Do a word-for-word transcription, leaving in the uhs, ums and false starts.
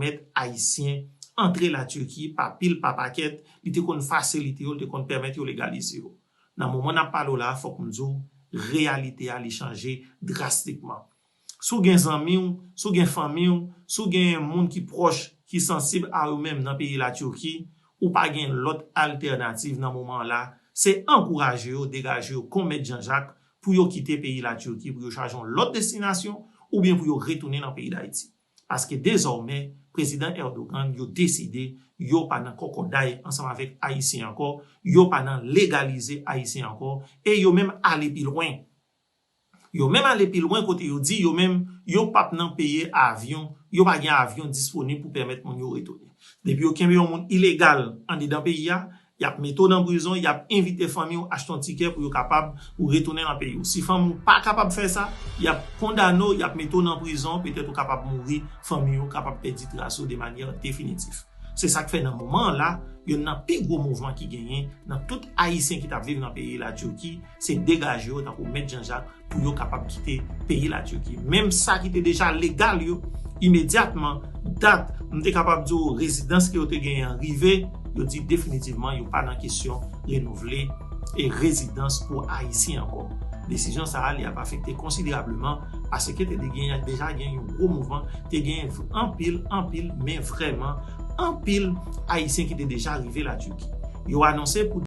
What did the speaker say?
pèmèt Ayisyen antre Latiki pa pil, pa pakèt, li te konn fasilite yo, li te konn pèmèt yo legalize yo. Nan moman n ap pale w la, fòk m di w, reyalite a li chanje drastikman. Si w gen zanmi w, si w gen fanmi w, si w gen moun ki pwòch, ki sansib a yo menm nan peyi Latiki, ou pa gen lòt altènativ nan moman an la, se ankouraje yo, degaje yo kon Mèt Jan Jak pou yo kite peyi Latiki, pou yo chwazi yon lòt destinasyon, oubyen pou yo retounen nan peyi Dayiti. Paske dezòmè, prezidan Erdogan, yo deside yo pa nan kòkòday ansanm avèk Ayisyen ankò, yo pa nan legalize Ayisyen ankò, e yo menm ale pi lwen. Yo menm ale pi lwen kote yo di yo menm yo p ap nan peye avyon, yo pa gen avyon disponib pou pèmèt moun yo retounen. Depi yo kenbe yon moun ilegal andedan peyi a, y ap mete w nan prizon, y ap envite fanmi w achte yon tikè pou yo kapab ou retounen nan peyi w. Si fanmi w pa kapab fè sa, y ap kondane w, y ap mete w nan prizon, petèt ou kapab mouri, fanmi w kapab pèdi tras ou de manyè definitif. Se sa k fè nan moman an la, youn nan pi gwo mouvman ki genyen nan tout Ayisyen ki t ap viv nan peyi Latiki, se degaje yo tankou Mèt Jan Jak pou yo kapab kite peyi Latiki. Menm sa ki te deja legal yo, imedyatman, dat, m te kapab di w rezidans ke yo te genyen an rive, yo di definitivman yo pa nan kesyon renouvle e rezidans pou Ayisyen ankò. Desizyon sa a, li ap afekte konsiderableman paske te, te genyen, deja gen yon gwo mouvman, te genyen anpil, anpil, men vrèman, anpil Ayisyen ki te deja rive Latiki. Yo anonse pou